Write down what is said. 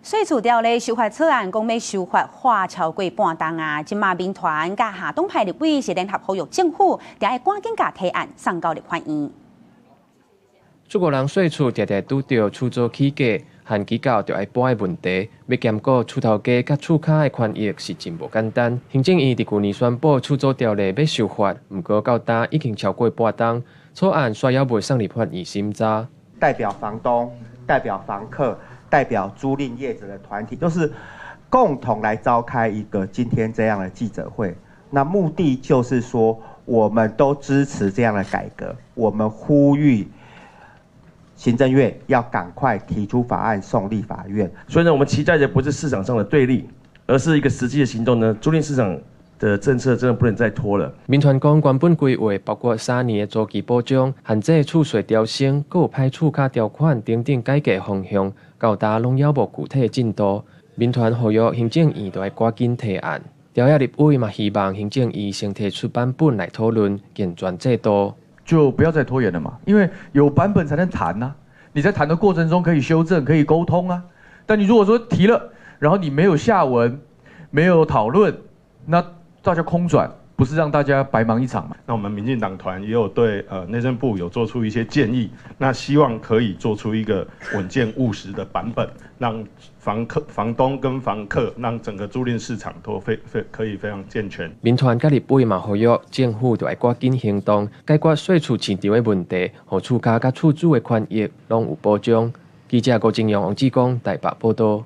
稅厝條例修法草案講欲修法化超過半冬啊！這馬民團佮下黨派立委是聯合呼籲政府，著愛趕緊共提案送到立法院。中國人稅厝常常拄著出租起價，限期到就愛搬的問題，欲兼顧厝頭家佮厝跤的權益是真無簡單。行政院佇舊年宣布出租條例欲修法，毋過到今已經超過半冬，草案煞猶未送立法院審查。代表房東、代表房客、代表租賃業者的團體，就是共同來召開一個今天這樣的記者會。那目的就是說，我們都支持這樣的改革，我們呼籲行政院要趕快提出法案送立法院。所以呢，我們期待的不是市場上的對立，而是一個實際的行動呢。租賃市場的政策真的不能再拖了。民團講，原本規劃包括3年的租期保障、限制厝稅調升、閣有歹厝跤條款等等改革方向，到今攏猶無具體進度。民團呼籲行政院著愛趕緊提案。朝野立委嘛希望行政院先提出版本來討論健全制度。就不要再拖延了嘛，因為有版本才能談啊。你在談的過程中可以修正，可以溝通啊。但你如果說提了，然後你沒有下文，沒有討論，那大家空轉，不是讓大家白忙一場嘛？那我們民進黨團也有對內政部有做出一些建議，那希望可以做出一個穩健務實的版本，讓房客、房東跟房客，讓整個租賃市場都非非可以非常健全。民團佮立委嘛呼籲政府著愛趕緊行動，解決稅厝市場的問題，予厝跤佮厝主的權益攏有保障。記者郭正陽、王志剛台北報道。